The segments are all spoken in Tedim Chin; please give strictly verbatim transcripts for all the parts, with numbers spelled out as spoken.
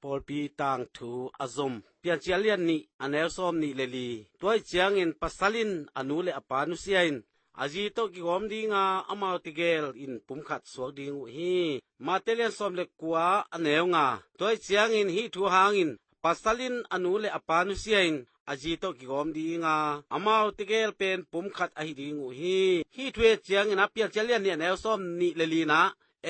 pawlpi tangthu a zom. Piancil a lian nih a neu sawm nih le li. Tua ahih ciangin pasal in a nu le a pa nusia in a zi tawh kigawm dinga amau tegel in pumkhat suak ding uh hi. Matthai lian sawm le kua a neu nga. Tua ahih ciangin hih thu hangin pasal in a nu le a pa nusia in a zi tawh kigawm dinga amau tegel pen pumkhat ahi ding uh hi. Hih thu et ciangin a Piancil a lian nih a neu sawm nih le li na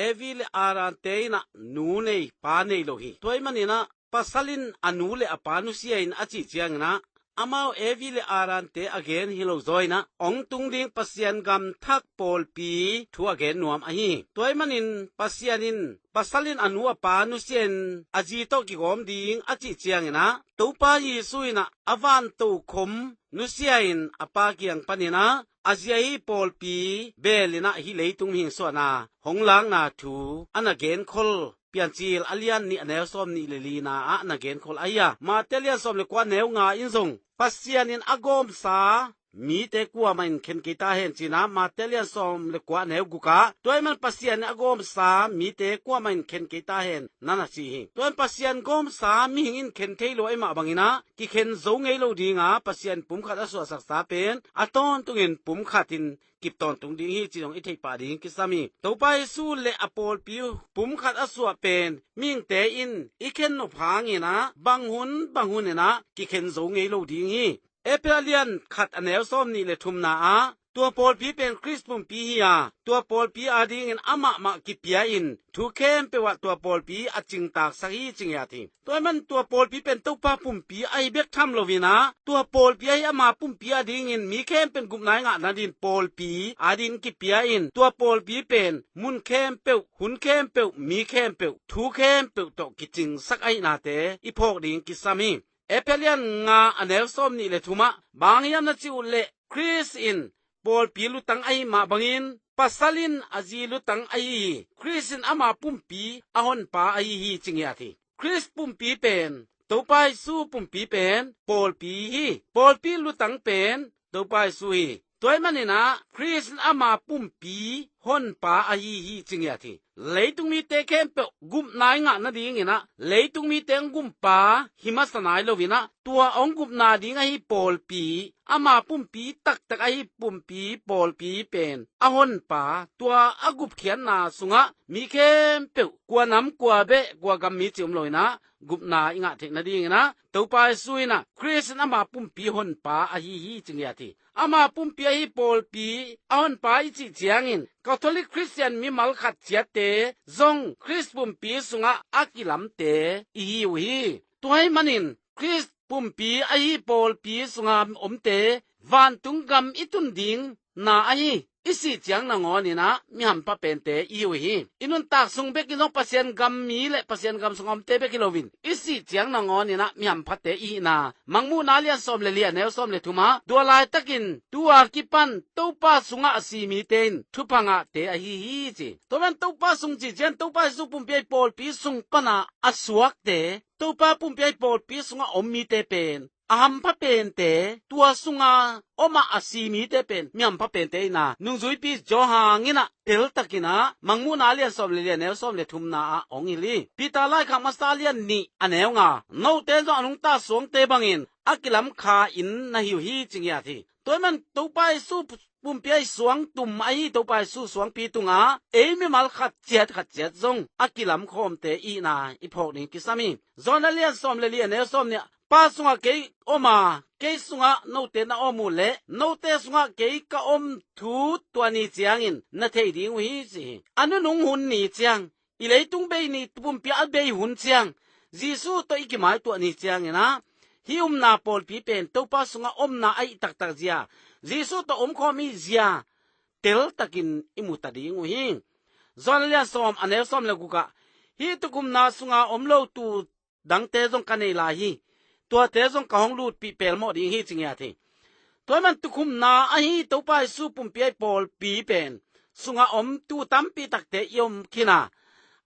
Evi le Adamte in ah nu nei pa nei lo hi. Tua ahih manin ah pasal in a nu le a pa nusia in a cih ciangin ah amau Evi le Adamte a gen hi lo zaw in ah hong tung ding Pasian gam thak pawlpi thu a gen nuam ahi hi. Tua ahih manin Pasian in pasal in a nu a pa nusia in a zi tawh kigawm ding a cih ciangin ah Topa Jesu in ah a van tokhom nusia in a pa kiang panin ah a zi ahi pawlpi beel in ah hih leitung mihing suahna hong lakna thu a na genkhol Piancil a lian nih a neu sawm nih le li na ah na genkhol ahi a. Matthai lian sawm le kua a neu nga in zong Pasian in a gawmsa mite kuamah in khen kei ta hen ci-in ah Matthai lian sawm le kua a neu guk ah tua ahih man Pasian in a gawmsa mite kuamah in khen kei ta hen na na ci hi. Tua ahih man Pasian gawmsa mihing in khen thei lo ahih mah bangin ah kikhen zo ngei lo dinga Pasian pumkhat a suahsaksa pen a tawntungin pumkhat in kip tawntung ding hi ci zong i theih pah ding kisam hi. Topa Jesu le a pawlpi pumkhat a suah pen mihingte in i khen nop hangin ah bang hun bang hun in ah kikhen zo ngei lo ding hi. Efesa a lian khat a neu sawm nih le thumna ah tua pawlpi pen Khrist pumpi hi a, tua pawlpi adingin amah mah kipia in thu khempeuh ah tua pawlpi a cingtaksak hi ci ngiat hi. Tua ahih man tua pawlpi pen Topa pumpi ahi bek tham lo-in ah tua pawlpi ahi ama pumpi adingin mi khempeuh in gupna i ngah nadin pawlpi adingin kipia in tua pawlpi pen mun khempeuh, hun khempeuh, mi khempeuh, thu khempeuh tawh kicingsak ahihnate i phawk ding kisam hi. Efesa a lian nga a neu sawm nih le thum ah bang hiam na cih uh leh Khrist in pawlpi lutang ahi mah bangin pasal in a zi lutang ahi hi. Khrist in ama pumpi a honpa ahi hi ci ngiat hi. Khrist pumpi pen Topa Jesu pumpi pen pawlpi hi. Pawlpi lutang pen Topa Jesu hi. Tua ahih manin ah Khrist in ama pumpi honpa ahi hi ci ngiat hi. Leitung mite khempeuh gupna i ngah nadingin ah leitung mite hong gumpa hi masa nai lo-in ah tua hong gupna ding ahi pawlpi, ama pumpi taktak ahi pumpi pawlpi pen a honpa, tua a gupkhiatna sungah mi khempeuh kua nam kua beh kua gam mi ci om lo-in ah gupna i ngah theih nadingin ah Topa Jesu in ah Khrist in ama pumpi honpa ahi hi ci ngiat hi. Ama pumpi ahi pawlpi a honpa i cih ciangin Catholic Khristian mimal khat ciatte zong Khrist pumpi sungah a kilamte i hi uh hi. Tua ahih manin Khrist pumpi ahi pawlpi sunga omte vantung gam i tun ding na ahi. I sih ciang nangawn in ah mi hampha pente i hi uh hi. I nuntak sung bekin zong Pasian gam mi le Pasian gam sunga omte bek hi loin i sih ciang nangawn in ah mi hamphate i hihna Mangmuhna lian sawm le li a neu sawm le thum ah tua laitakin tu-a kipan Topa sungah a si mite in thupha ngahte ahi hi ci. Tua man Topa sung cih ciang Topa Jesu pumpi ahi pawlpi sung pana a suakte, Topa pumpi ahi pawlpi sungah om mite pen a hampha pente, tua sunga om a a si mite pen mi hampha pente i hihna nungzuipi Johan in ah teltakin ah Mangmuhna lian sawm le li a neu sawm le thumna ah hong hilh hi. Peter laikhak masa lian nih a neu nga, note zong a nungta suangte bangin a kilam kha in na hi uh hi ci ngiat hi. Tua ahih man Topa Jesu pumpi ahi suangtum ahi Topa Jesu suangpi tungah ei mimal khat ciat khat ciat zong a kilam khawmte i hihna i phawk ding kisam hi. Johan a lian sawm le li a neu sawm nih ah Pa sungah kei om a, kei sungah note na om uh leh note sungah kei ka om thu tua ni ciangin na thei ding uh hi ci hi. A nunung hun ni ciang, i leitung bei ni pumpi a bei hun ciang, Jesu tawh i kimaituah ni ciangin ah hih upna pawlpi pen Topa sungah omna ahi taktak zia, Jesu tawh omkhawm i zia teltakin i muta ding uh hi. Johan a lian sawm a neu sawm le guk ah hih tuukhumna sunga om lo tuu dangte zong ka nei lai hi. Tuate zong ka hong lutpih pelmawh ding hi ci ngiat hi. Tua ahih man tuukhumna ahi Topa Jesu pumpi ahi pawlpi pen sunga om tuu tampi takte i om khin a,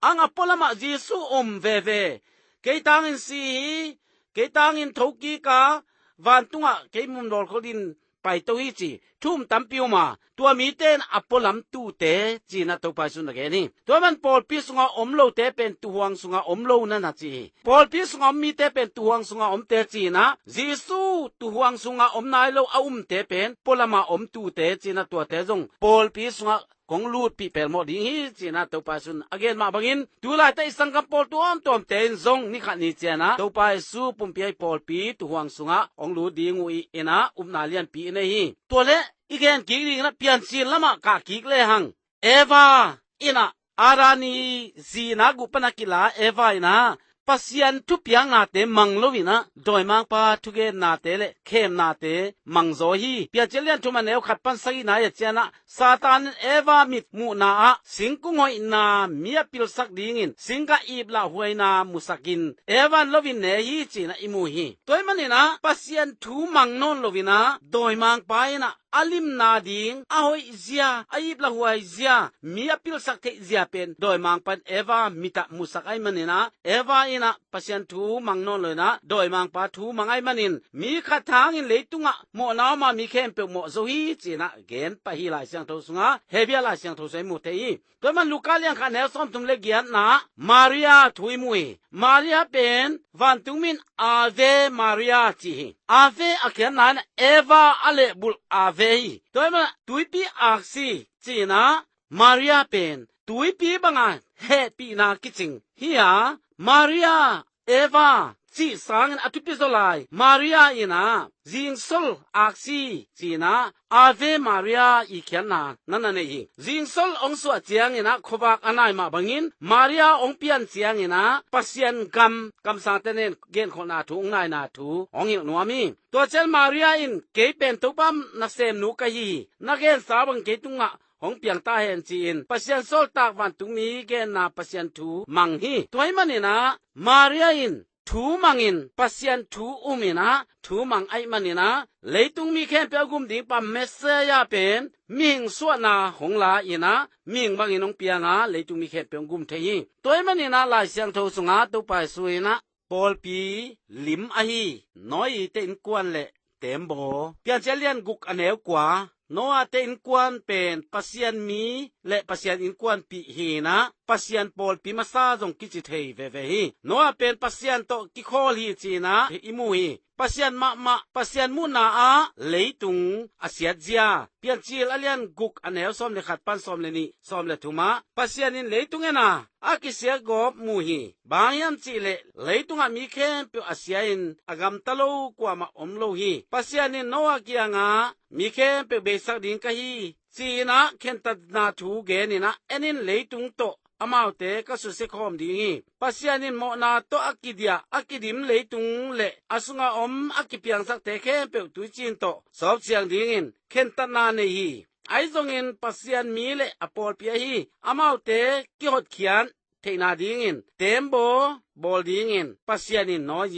ang a pualamah Jesu um veve. Kei tangin si hi, kei tangin thokik a, vantungah kei mun lawlkhol in paito hi ci. Thu um tampi um a, tua mite in a pualam tuhte ci-in ah Topa Jesu in a gen hi. Tua man pawlpi sungah om lote pen tuuhuang sungah om lo na na ci hi. Pawlpi sungah om mite pen tuuhuang sungah omte ci-in ah, Jesu tuuhuang sungah om nai lo a umte pen pualamah om tuhte ci-in ah tuate zong pawlpi sungah kong lutpih pelmawh ding hi ci-in ah Topa Jesu in a gen mah bangin, tu laitak i sanggam pawl tuamtuamte in zong ni khat ni ciang ah Topa Jesu pumpi a i pawlpi tuuhuang sungah hong lut ding uh hi in ah upna lianpi i nei hi. Tua leh i gen kik ding in ah Piancil lamah kah kik lehang, Eva in ah, Adam i zi in ah guh pan a kila Eva in ah Pasian thupiaknate mang lo in ah dawimangpa thugennate le khemnate mang zaw hi. Piancil lian thum a neu khat pan sagihna ah ciang ah, Satan in Eva mit muhna ah singkung hoihna mi a pilsak dingin singgah ip lahhuaina musakin Eva in lo in ne hi ci-in ah i mu hi. Tua ahih manin ah Pasian thu mang nawn lo in ah dawimangpa in ah a limna ding, a hoih zia, a ip lahhuai zia, mi a pilsak theih zia pen dawimangpa in Eva mit ah musak ahih manin ah, Eva in ah Pasian thu mang nawn lo in ah dawimangpa thu mang ahih manin, mi khat hangin leitungah mawhna om a mi khempeuh mawh zo hi ci-in ah gen pah hi. Lai Siangtho sungah, Hebru Lai Siangtho sungah i mu thei hi. Tua man Luka lian khat a neu sawmthum le giatna ah Maria thu i mu hi. Maria pen vantungmi in Ave Maria ci hi. Ave a khiatna in Eva a lehbulh Ave hi. Tua man tuipi aksi ci-in ah Maria pen tuipi banga hehpihna kicing hi a, Maria Eva cih sangin a thupi zaw lai Maria in ah zingsol aksi ci-in ah Ave Maria i khiatna na na nei hi. Zingsol hong suah ciangin ah khuavak a nai mah bangin Maria hong pian ciangin ah Pasian gam, kamsangte nen genkholhna thu, hong naina thu hong hilh nuam hi. Tua ciang Maria in, kei pen Topa nasemnu ka hi hi, na gensa bang kei tungah hong piang ta hen ci-in Pasian sawltak vantungmi genna Pasian thu mang hi. Tua ahih manin ah Maria in thu mangin Pasian thu um in ah thu mang ahih manin ah leitung mi khempeuh a gum ding pa Messiah pen mihing suahna hong la in ah mihing bangin hong piang a leitung mi khempeuh hong gum thei hi. Tua ahih manin ah Lai Siangtho sungah Topa Jesu in ah pawlpi lim ahi Noah-te innkuan le teembaw, Piancil lian guk a neu kua, Noah-te innkuan pen Pasian mi le Pasian innkuanpih hi in ah Pasian pawlpi masa zong kici thei veve hi. Noah pen Pasian tawh kikhawl hi ci-in ah i mu hi. Pasian mahmah, Pasian muhna ah leitung a siatzia, Piancil a lian guk a neu sawm le khat pan sawm le nih, sawm le thum ah, Pasian in leitung en a a kisiagawp mu hi. Bang hiam cih leh leitungah mi khempeuh a sia in a gamta lo kuamah om lo hi. Pasian in Noah kiangah mi khempeuh beisak ding ka hi ci-in ah khentatna thu gen in ah, en in, leitung tawh amaute ka susia khawm ding hi. Pasian in mawhna tawh a kidiah a kidim leitung le a sungah om a kipiangsakte khempeuh tuiciin tawh sawpsiang dingin khentatna nei hi. Ahi zongin Pasian mi le a pawlpi ahi amaute kihotkhiat theihna dingin teembaw bawl dingin Pasian in Noah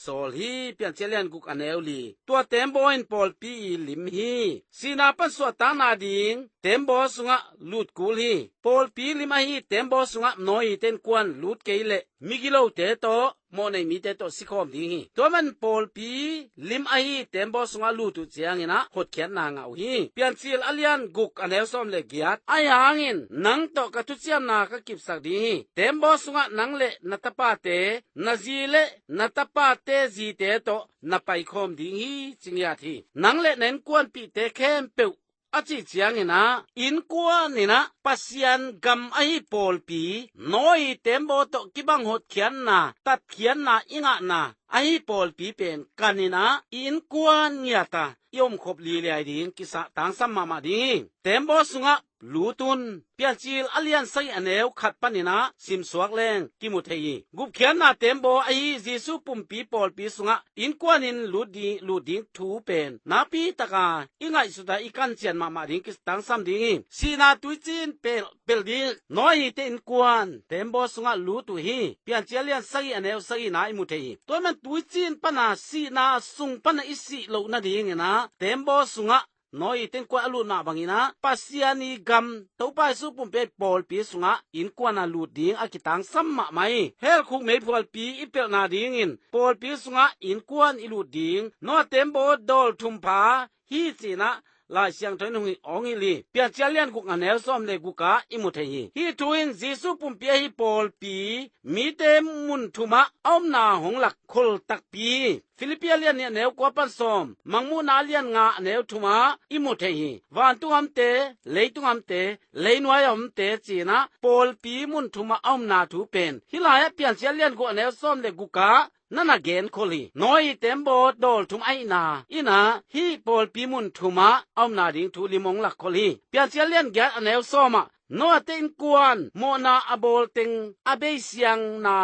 sawl hi. Piancil lian guk a neu li. Tua teembaw in pawlpi i lim hi. Sihna pan suahtakna ding teembaw sungah lut kul hi. Pawlpi lim ahi teembaw sungah Noah-te innkuan lut kei leh migilote tawh mawhnei mite tawh sikhawm ding hi. Tua man pawlpi lim ahi teembaw sungah lut uh ciangin ah hotkhiatna ngah uh hi. Piancil a lian guk a neu sawm le giat. Ahi hangin nang tawh ka thuciamna ka kipsak ding hi. Teembaw sungah nang le na tapate, na zi le na tapate zite tawh na paikhawm ding hi, ci ngiat hi. Nang le na innkuanpihte khempeuh a cih ciangin ah, innkuan in ah Pasian gam ahi pawlpi, Noah teembaw tawh kibang hotkhiatna, tatkhiatna i ngahna ahi pawlpi pen kan in ah i innkuan ngiat a i omkhop liliai ding kisa tangsam mahmah ding hi. Teembaw sungah lut un. Piancil a lian sagih a neu khat panin ah simsuak leng kimu thei hi. Gupkhiatna teembaw ahi Jesu pumpi pawlpi sungah innkuan in lut ding, lut ding thu pen nakpi taka i ngaihsut a i kancian mahmah ding kitangsam ding hi. Sihna tuiciin pel, pel ding Noah-te innkuan teembaw sungah lut uh hi. Piancil a lian sagih a neu sagihna i mu thei hi. Tua man tuiciin pana sihna sung pana i sih loh nadingin ah teembaw sungah Noah ii te innkuan a lut mah bangin ah Pasian ii gam Topa Jesu pumpi a i pawlpi sungah innkuan a lut ding a kitangsam mahmah hi. Hell khuk meiphualpi i pelhna dingin pawlpi sungah innkuan i lut ding Noah teembaw dawl thum pha hi ci-in ah Lai Siangtho in hong hi, hong hilh hi. Piancil lian guk a neu sawm le guk ah i mu thei hi. Hih thu in Jesu pumpi ahi pawlpi mite mun thumah a omna hong lakkhol takpi hi. Filippi lian nih a neu kua pan sawm, Mangmuhna lian nga a neu thumah i mu thei hi. Vantung a omte, leitung a omte, leinuai a omte ci-in ah pawlpi mun thumah a omna thu pen hih lai-ah Piancil lian guk a neu sawm le guk ah na na genkhol hi. Noah ii teembaw dawl thum ahihna in ah hih pawlpi mun thumah a omna ding thu lim hong lakkhol hi. Piancil lian giat a neu sawm ah Noah te innkuan mawhna a bawl teng a beisiangna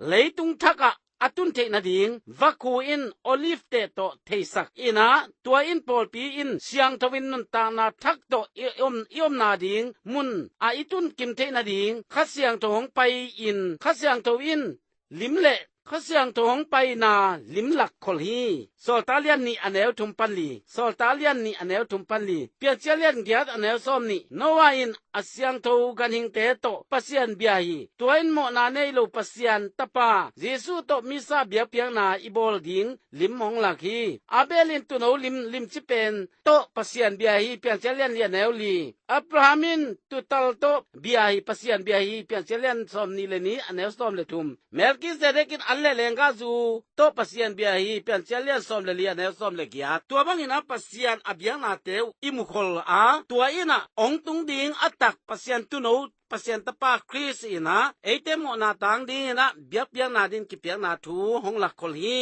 leitung thakah a tun theih nading vakhu in olive teh tawh theisak in ah tua in pawlpi in siangtho in nuntakna thak tawh i om, i omna ding mun ah i tun kim theih nading Kha Siangtho hong pai in Kha Siangtho in lim le Kha Siangtho hong paina lim lakkhol hi. Sawltak lian nih a neu thum pan li. Sawltak lian nih a neu thum pan li. Piancil lian giat a neu sawm nih. Noah in a siangtho ganhingte tawh Pasian bia hi. Tua in mawhna nei lo Pasian tapa Jesu tawh misa biakpiakna i bawl ding lim hong lak hi. Abel in tuuno lim, limci pen tawh Pasian bia hi. Piancil lian li a neu li. Abraham in tuutal tawh bia hi, Pasian bia hi. Piancil lian sawm nih le nih a neu sawm le thum. Melkizedek in an le lenggahzu tawh Pasian bia hi. Piancil lian sawm le li a neu sawm le giat. Tua bangin ah Pasian a biaknate uh i mukhol a, tua in ah hong tung ding a tak Pasian tuuno, Pasian tapa Khrist in ah eite mawhna tang dingin ah biakpiakna dingin kipiakna thu hong lakkhol hi.